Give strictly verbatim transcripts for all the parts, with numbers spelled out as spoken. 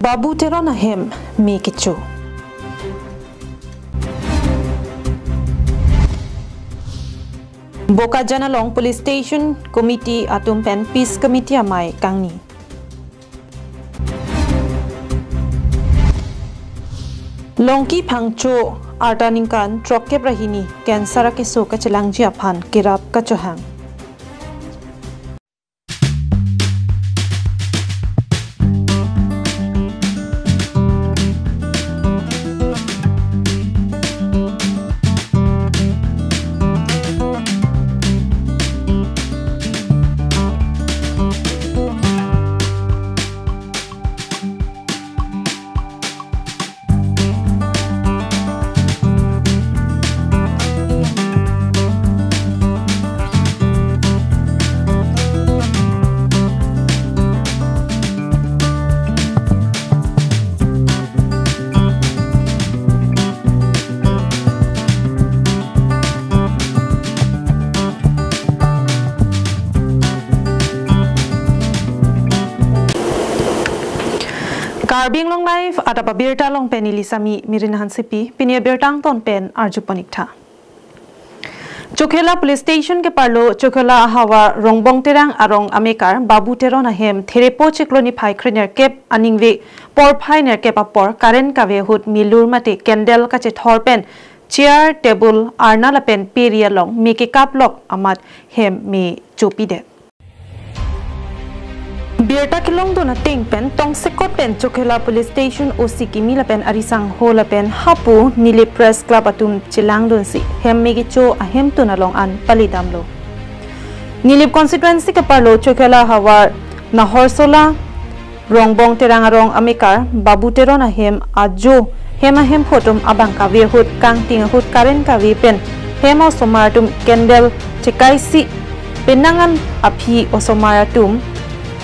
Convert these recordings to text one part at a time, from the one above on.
Babu Teron ahem me kecho. Bokajan along Police Station Committee atum pen Peace Committee amei kangni. Longki Phangcho arta ningkan throkkep ra hini cancer akeso kachelangji aphan kerap kachohang. Karbi Anglong Live adap abirta along pen neli Sami Mirin Hansepi, pini abirta angton pen arjupon ik tha. Chokhela Police Station keparlo Chokhela ahavar Rongbong Terang arong amekar Babu Teron ahem therepo chiklo niphai krenerkep aningve porphai nerkep apor current kave ahut milur mate candle kachethor pen chair, table, arna lapen peri along me kekaplok amat hem me chopidet. Birta kelongdun ateng pen tongsekot pen Chokhela Police Station O C kimi lapen arisangho lapen hapu Nilip Press Club atum chelangdunsi hem me kecho ahemtun along an palidamlo. Nilip constituency keparlo Chokhela havar Nahorsola Rongbong Terang arong amekar Babu Teron ahem ajo hem ahemphu atum abang kave ahut kangting ahut current kave pen hem osomar atum candle chekaisi penang an aphi osomar atum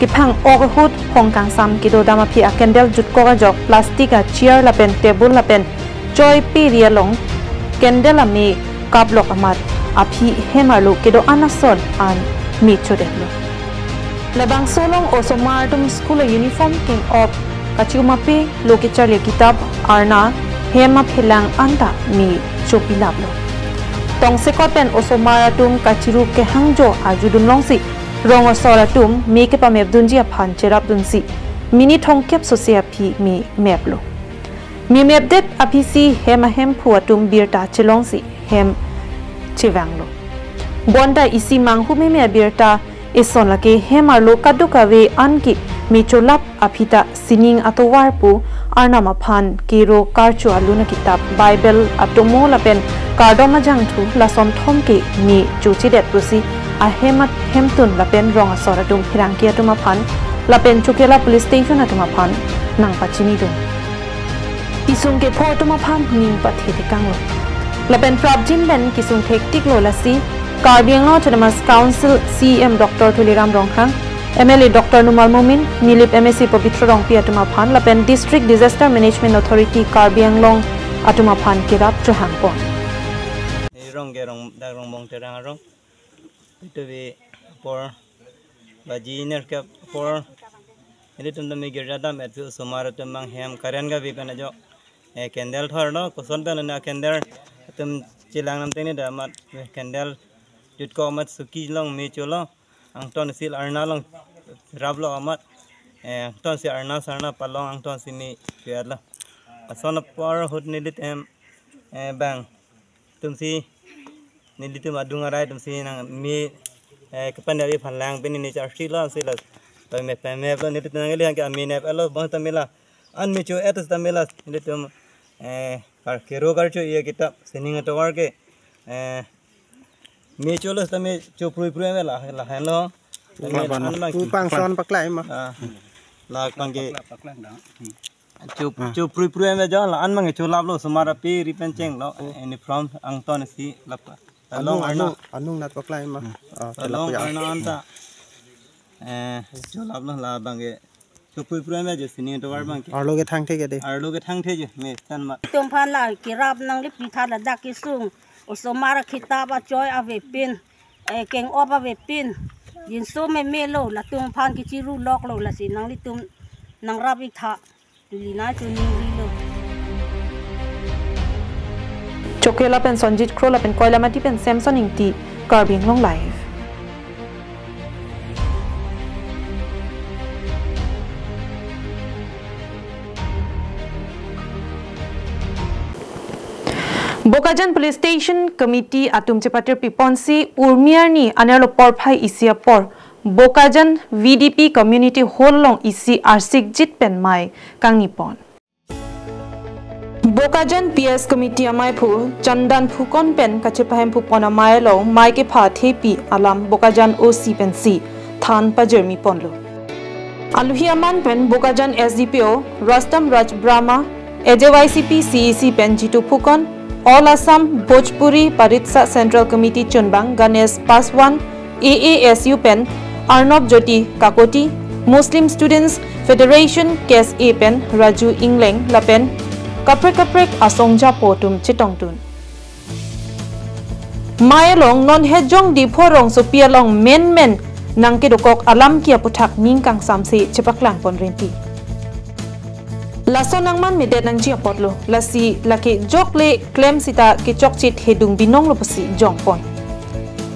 kephang-ok ahut hong kangsam kedodam aphi a candle jutkok ajok plastic a chair lapen table lapen choi peri along candle ame kaplok amat aphi hem arlo kedo-an ason an me chodetlo. Labangso along osomar atum school uniform keng-op kachiumape lo kecharli kitap arna hem aphelang anta me chopilaplo. Tongsekot pen osomar atum kachiru kehangjo arjudunlongsi rong asor atum me kepamepdunji aphan cherapdunsi minute thomkep sose aphi me meplo. Me mepdet aphisi hem ahemphu atum birta chelongsi hem chevanglo. Bonta isi manghu meme abirta eson lake hem arlo kadokave anke me cholap aphi ta sining atovar pu arnam aphan kero karcho alun akitap Bible atomo lapen kardom ajangthu lason thomke me chochedet pusi ahem ahemtun lapen rong asor atum pherangke atum aphan lapen Chokhela Police Station atum aphan nangpachinidun. Isung kepho atum aphan ning pathe tekanglo. Lapen prapjin pen kesung thektiklo lasi Karbi Anglong Autonomous Council C E M Doctor Tuliram Ronghang, M L A Doctor Numal Momin, Nilip M A C Pabitra Rongpi atum aphan lapen District Disaster Management Authority Karbi Anglong atum aphan kerap chohangpon. Rong ke rong, dak Rongbong Terang arong. Itu bi apor baji nerkep apor. Ilitum tame girja dam-et pi osomar atum abang hem current kave pen ajo, eh, candle thorlo, koson pen na candle atum chelang nam teng ni da amat, eh, candle jutkok amat suki along me cholo. Angtonsi arna along raplo amat, eh, angtonsi arna sarna palong angtonsi me choyatlo. Ason apor ahut nelitum, eh, bang atumsi nelitum adung arai atumsi nang me, eh, kepanjari aphan lang pen ne charsi lo si la. Pame pame lo nelitum nangli hangke ame neplo bang ta mela. An me cho-et ta mela nelitum, eh, kar kero karcho-i akitap sining atovar ke, eh, me cholo ta me chopruiprui me la, lahenlo. Laban. An bang pu pangson paklai ma. Ah. La bang ke Chup, ah, chopruiprui me jo la an bang cholaplo osomar aphi ri pen chenglo. Oh. Uniform angtonsi lap. Anung, along arna, anung, anung nat paklai ma. Hmm. Ah, along chelap ya. Arna anta. Eh, cholaplo la bang ke. Chopruiprui me jo sining atovar bang ke. Arlo ke thangthe ke de. Arlo ke thangthe jo me tan ma. Atum aphan la kerap nangli pitha ladak kesung. Osomar akitap achoi avepin. Eh, keng-op avepin. Jinso memelo latum aphan kechiruloklo lasi nanglitum nangrap ik tha. Lila Choningri lo. Chokela pen Sonjit Kro lapen Koilamati pen Samson Ingti, Karbi Anglong Live. Bokajan Police Station Committee atum chepatir piponsi Urmi arni anerlo porphai isi apor Bokajan V D P Community Hall along isi arsikjit pen mei kangni pon. Bokajan P S Committee ameiphu Chandan Phukan pen kachepahemphu pon amei along mei kepha thepi alam Bokajan O C pensi than pajirmi ponlo. Aluhi aman pen Bokajan S D P O Rustom Raj Brahma, A J Y C P C E C pen Jitu Phukan, All Assam Bhojpuri Paritsa Central Committee chunbang Ganesh Paswan, A A S U pen Arnob Jyoti Kakoti, Muslim Students Federation K S A pen Raju Ingleng lapen kaprek kaprek asong japo atum chetongdun. Mei along non hejong Diphu rongsopi along menmen nangkedokok alam ke aputhak ning kangsamse chepaklang pon rinti. Laso nangmanmedet nangji apotlo, lasi lake jokle klem sita kechokche thedung binong lo pusi jongpon.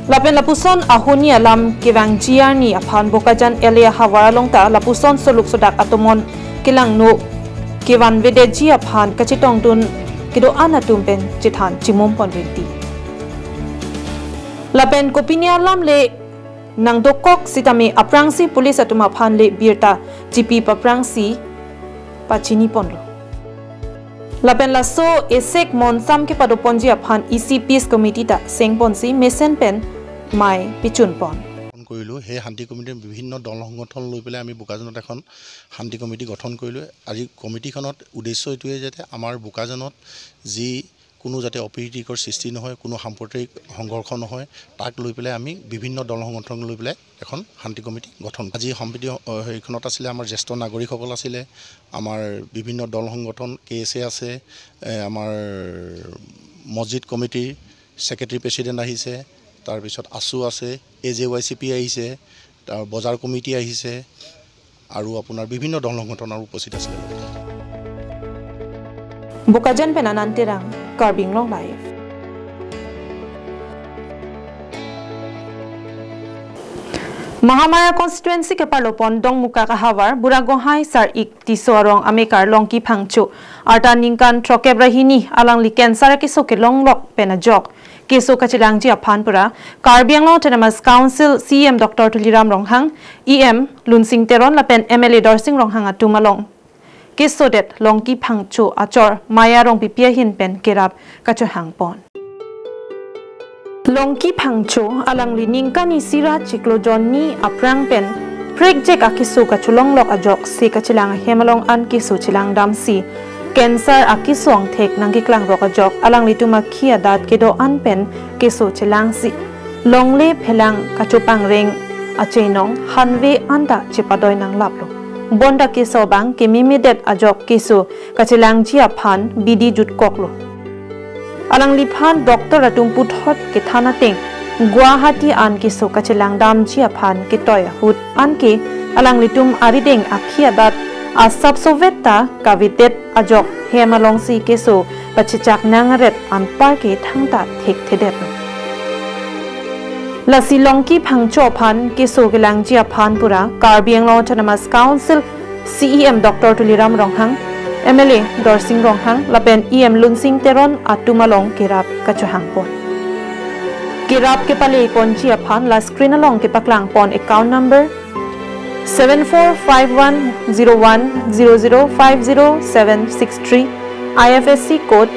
Lapen lapuson ahoni alam kevangji arni aphan Bokajan L A ahavar along ta lapuson soluk sodak atomon kelangno kevanvedetji aphan kachetongdun kedo-an atum pen chethan chimum pon rinti. Lapen kopine alam le nangdokok sitame aphrangsi police atum aphan le birta chipi paphrangsi pachini ponlo. Lapen laso esek monsam kepadoponji aphan isi Peace Committee ta sengponsi mesen pen mei pichun pon. গঠন কৰিলোঁ। সেই শান্তি কমিটিৰ বিভিন্ন দল সংগঠন লৈ পেলাই আমি বোকাজানত এখন শান্তি কমিটি গঠন কৰিলোঁ। আজি কমিটিখনত উদ্দেশ্য এইটোৱে যাতে আমাৰ বোকাজানত যি কোনো যাতে অপ্ৰীতিকৰ সৃষ্টি নহয়, কোনো সাম্প্ৰদায়িক সংঘৰ্ষ নহয়, তাক লৈ পেলাই আমি বিভিন্ন দল সংগঠন লৈ পেলাই এখন শান্তি কমিটি গঠন। আজি সম্প্ৰীতি, অ, সেইখনত আছিলে আমাৰ জ্যেষ্ঠ নাগৰিকসকল আছিলে, আমাৰ বিভিন্ন দল সংগঠন, কে এছ এ আছে, এ, আমাৰ মছজিদ কমিটিৰ ছেক্ৰেটাৰী প্ৰেচিডেণ্ট আহিছে, তাৰপিছত আছু আছে, A J Y C P আহিছে, তাৰ বজাৰ কমিটি আহিছে, আৰু আপোনাৰ বিভিন্ন দল সংগঠন আৰু উপস্থিত আছিলে। Bokajan pen Anand Terang, Karbi Anglong Live. Mahamaya constituency keparlopon Dongmukak ahavar Buragohai Sar-ik Tisso arong amekar Longki Phangcho, arta ningkan throkkep ra hini, alangli cancer akeso kelonglok pen ajok keso kachelangji aphan pura Karbi Anglong Autonomous Council C E M Doctor Tuliram Ronghang, E M Lunsing Teron lapen M L A Dorsing Ronghang atum along kesodet Longki Phangcho achor Maya Rongpipi ahin pen kerap kachohang pon. Longki Phangcho alangli ningkan isi ra chiklo jonni aphrang pen prekjek akeso kacholonglok ajok se kachelang ahem along an keso chelang damsi cancer akeso angthek nangkeklangrok ajok alanglitum akhi adat kedo-an pen keso chelangsi longle phelang kachopangreng achenong hanve anta chepadoi nanglaplo. Bonta keso abang kememedet ajok keso kachelangji aphan bidi jutkoklo. Alangliphan doctor atum puthot kethan ateng Guwahati an keso kachelang damji aphan ketoi ahut anke alanglitum arideng akhi adat asapsovet ta kavedet ajok hem alongsi keso pachechak nang aret anparke thangta thekthedet. Lasi Longki Phangcho aphan keso kelangji aphan pura Karbi Anglong Autonomous Council C E M Doctor Tuliram Ronghang, M L A Dorsing Ronghang lapen E M Lunsing Teron atum along kerap kachohang pon. Kerap kepale ponji aphan la screen along kepaklang pon account number seven four five one zero one zero zero five zero seven six three, I F S C code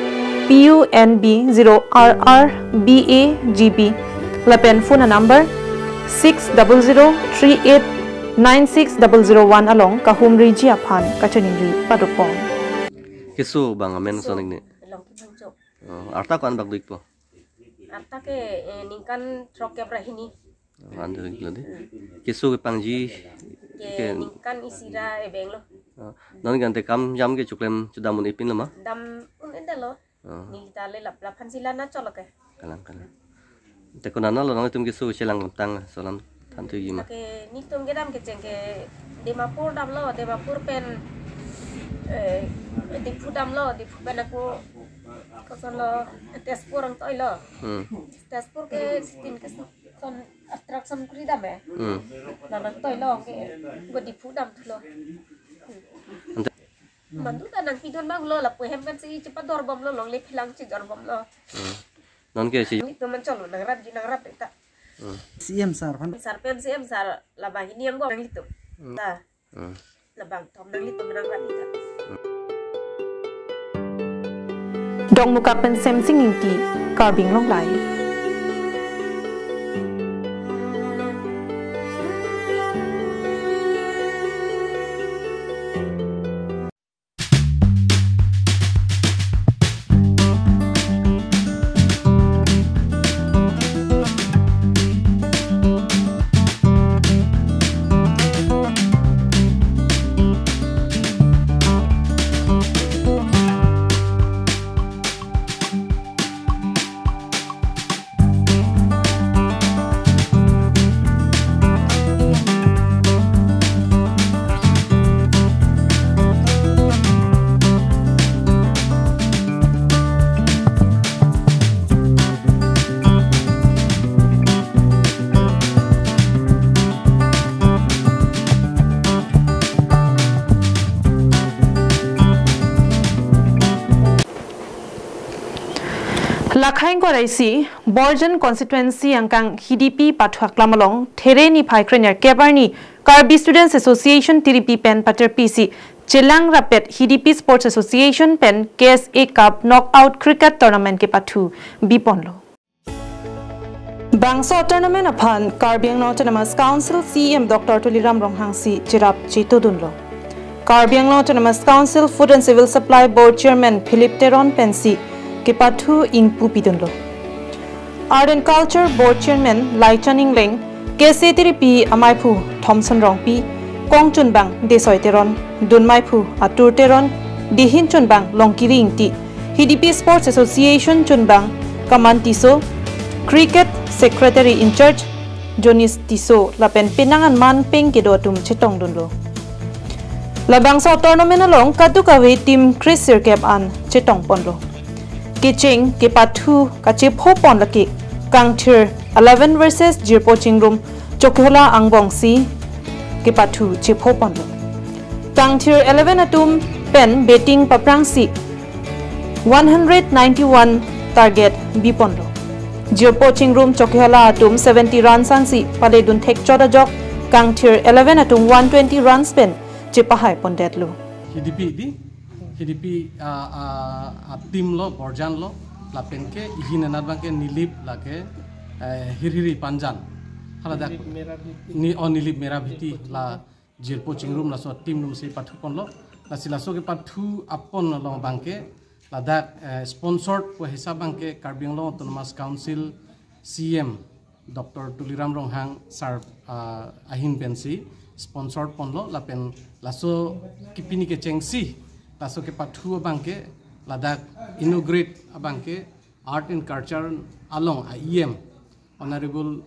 P U N B zero R R B A G B lapen phone number six double zero three eight nine six double zero one along kahumriji aphan kachiningri padopon. Keso abang amen soneng ne. Longki Phangcho. Oh, arta ko-an bak do-ikpo? Arta ke, eh, ningkan throkkep ra hini. An do-iklo de. Keso kepangji ke ke ningkan isi ra ebenglo. Oh, non gante kam jam ke choklem chodam un-e pinlo ma? Dam un-edetlo. Oh. Neli ta le lap laphan sila na cholo ke. Kalang, kalang. Te konatlo nangtum keso chelang tang alam thanthuji ma? Ke netum kedam kecheng ke Dimapur damlo, Dimapur pen Eh, Diphu damlo, Diphu pen ako kosonlo, Tezpur nangtoilo. Hmm. Tezpur ke sitin ke son attraction kuri dam eh. Hmm. La nangtoilo ke, go Diphu damthulo. Ante- Mandu ta nangpidun banglo, lapu hem kan si chepadorbomlo, longle philang chedorbomlo. Hmm. Non ke si Nanglitum man cholo, nangrapji nangrap ta. Hmm. C M sir aphan. Sir pen C M sir labang hini angbong nanglitum. Hmm. Ta. Hmm. Labang thom nanglitum nangrap ta. Dongmukak pen Semsing Ingti, Karbi Anglong Live. Lakhai ingkoi ra isi, Borjan constituency angkang Hidipi pathu aklam along, There niphai krenerkep arni, Karbi Students Association Tiripi pen paterpisi, chelang rapet Hidipi Sports Association pen K S A Cup Knockout Cricket Tournament kepathu biponlo. Bangso tournament aphan Karbi Anglong Autonomous Council C E M Doctor Tuliram Ronghang si cherap chetudunlo. Karbi Anglong Autonomous Council Food and Civil Supply Board Chairman Philip Teron pensi kepathu ingpu pidunlo. Art and Culture Board Chairman Laichan Engleng, K S A Tiripi amaiphu Thomson Rongpi, kongchunbang Desoi Teron, dunmaiphu Atur Teron, dihin chunbang Longkiri Ingti, Hidipi Sports Association chunbang Kaman Tisso, Cricket Secretary in Charge Jonis Tisso lapen penang an manpeng kedo atum chetongdunlo. Labangso tournament along kadokave team kresirkep an chetongponlo. Kecheng kepathu kachephopon lake Kangthir eleven versus Jirpo Chingrum Chokihola angbongsi kepathu chephoponlo. Kangthir eleven atum pen batting paprangsi one hundred ninety-one target biponlo. Jirpo Chingrum Chokihola atum seventy runs ansi paledun thekchot ajok Kangthir eleven atum one twenty runs pen chepahaipondetlo. Hidipi di, Hidipi, ah, ah, ah, team lo, Borjan lo, lapen ke ihin anat abang ke Nilip lake, eh, Hirhiri Panjan. Haladak Nilip Merabhiti. Ni, oh, Nilip Merabhiti la Jirpo Chingrum laso team atumsi pathuponlo. Lasi laso kepathu apon along abang ke ladak, eh, sponsored pu hisap abang ke Karbi Anglong Autonomous Council C E M Doctor Tuliram Ronghang sir, ah, ahin pensi sponsored ponlo lapen laso kepini kechengsi laso kepathu abang ke ladak inaugurate abang ke Art and Culture along a E M Honorable,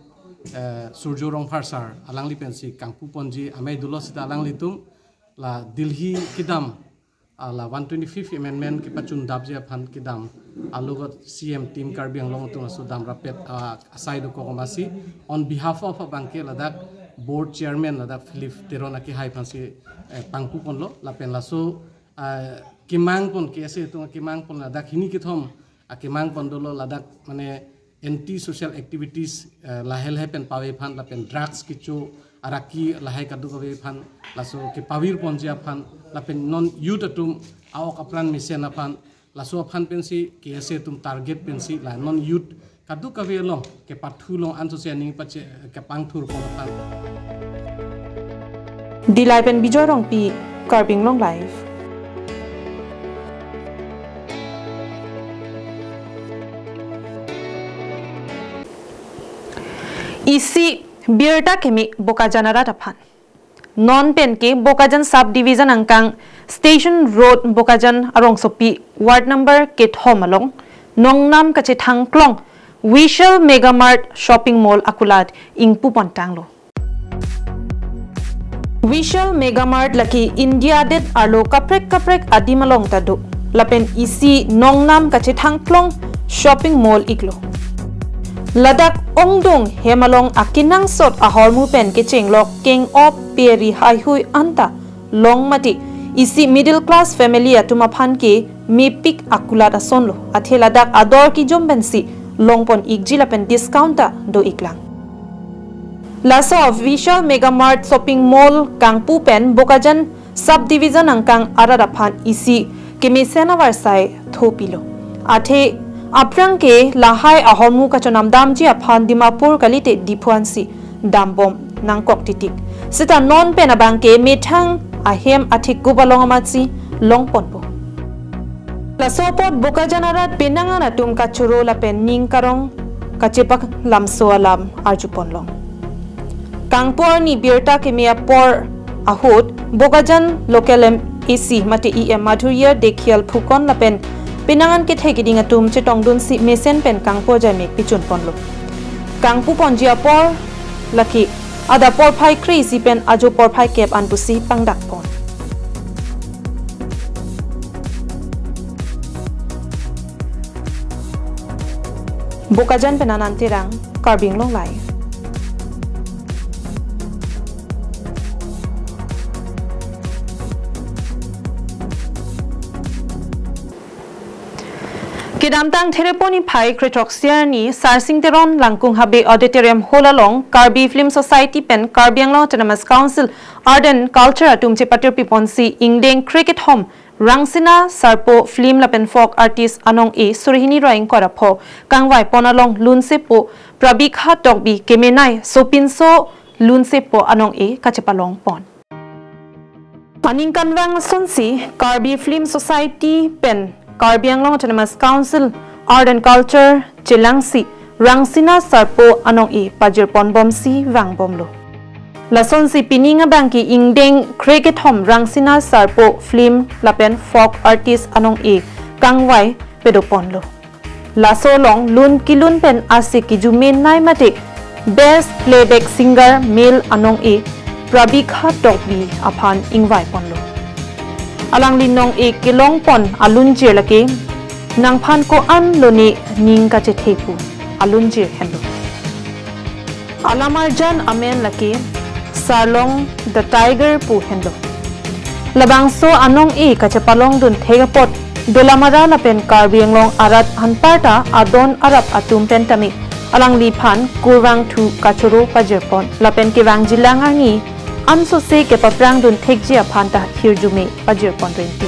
eh, Surjya Rongphar sir alangli pensi kangpuponji amei dolo seta alanglitum la Delhi kedam, ah, la one twenty-fifth amendment kepachundapji aphan kedam alogot C E M team Karbi Anglong atum laso dam rapet, ah, asai dokok amatsi on behalf of abang ke ladak board chairman ladak Philip Teron akehai aphansi, eh, pangpuponlo lapen laso, ah, kemangpon K S A atum kemangpon ladak hini kethom akemangpon dolo ladak mane anti social activities, eh, lahai lahai pen pave aphan lapen drugs kecho araki lahai kadokave aphan laso kepavirponji aphan lapen non youth atum a-ok apran mesen aphan laso aphan pensi K S A atum target pensi la non youth kadokave along kepathu along ansosi aning pache kepangthurpon aphan. Dillai pen Bijoy Rongpi, Karbi Anglong Live. Isi birta keme Bokajan arat aphan. Non pen ke Bokajan Sub Division angkang Station Road Bokajan arongsopi ward number kethom along nongnam kachethangklong Vishal Mega Mart Shopping Mall akulat ingpupontanglo. Vishal Mega Mart lake India adet arlo kaprek kaprek adim along ta do. Lapen isi nongnam kachethangklong shopping mall iklo. Ladak ongdung hem along akenangsot ahormu pen kechenglok keng-op peri haihui anta long mati. Isi middle class family atum aphan ke mepik akulat asonlo. Athe ladak ador kijom pensi longpon ikji lapen discount ta do iklang. Laso Vishal Mega Mart Shopping Mall kangpu pen Bokajan Sub Division angkang arat aphan isi kemesen avarsai thopilo. Athe aphrang ke lahai ahormu kachonam damji aphan Dimapur kalite Diphu ansi dambom nangkok titik. Seta non pen abang ke methang ahem athekup along amatsi longponpo. Laso apot Bokajan arat penang an atum kachoro lapen ning karong kachepak lamso alam arjuponlong. Kangpu arni birta keme apor ahut Bokajan local M A C mate E M Madhurya Dhekial Phukan lapen penang an kethek kiding atum chetongdunsi mesen pen kangpu ajaimek pichunponlo. Kangpu ponji apor lake adap porphai kre-isi pen ajo porphai kep an pusi pangdakpon. Bokajan pen Anand Terang, Karbi Anglong Live. Kedamtang Thereponi phai krethrok siarni Sarsing Teron Langkung Habe Auditorium Hall along Karbi Film Society pen Karbi Anglong Autonomous Council Art and Culture atum chepatirpiponsi ingdeng krekethom Rangsina Sarpo film lapen folk artist anong-e surihini ra ingkoi ra pho kangvaipon along lunsepo Prabikha Tokbi kemenei sopinso lunsepo anong-e kachepalongpon. Aningkanvang asonsi Karbi Film Society pen Karbi Anglong Autonomous Council Art and Culture chelangsi Rangsina Sarpo anong-e pajirponbomsi vangbomlo. Lasonsi pining abang ke ingdeng krekethom Rangsina Sarpo film lapen folk artist anong-e kangvai padoponlo. Laso along lun kelun pen ase kejumenei mate Best Playback Singer Male anong-e Prabikha Tokbi aphan ingvaiponlo. Alangli nong-e kelongpon alunjir lake Nangphan Ko-an Lone Ning Kachethepu alunjir henlo. Alamarjan amen lake Sarlong the Tiger pu henlo. Labangso anong-e kachepalongdun thek apot Dolamara lapen Karbi Anglong arat anparta adon arap atum pen tame alangliphan kurvangthu kachoro pajirpon lapen kevangjilang arni ansose kepaprangdun thekji aphan ta hirjume pajirpon renti.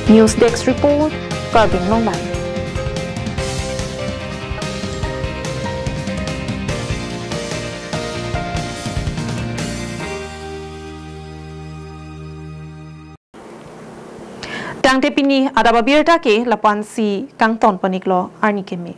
News Desk Report, Karbi Anglong Live. Tangte pini adap abirta ke lapu-ansi kangtonpon-iklo, arni keme.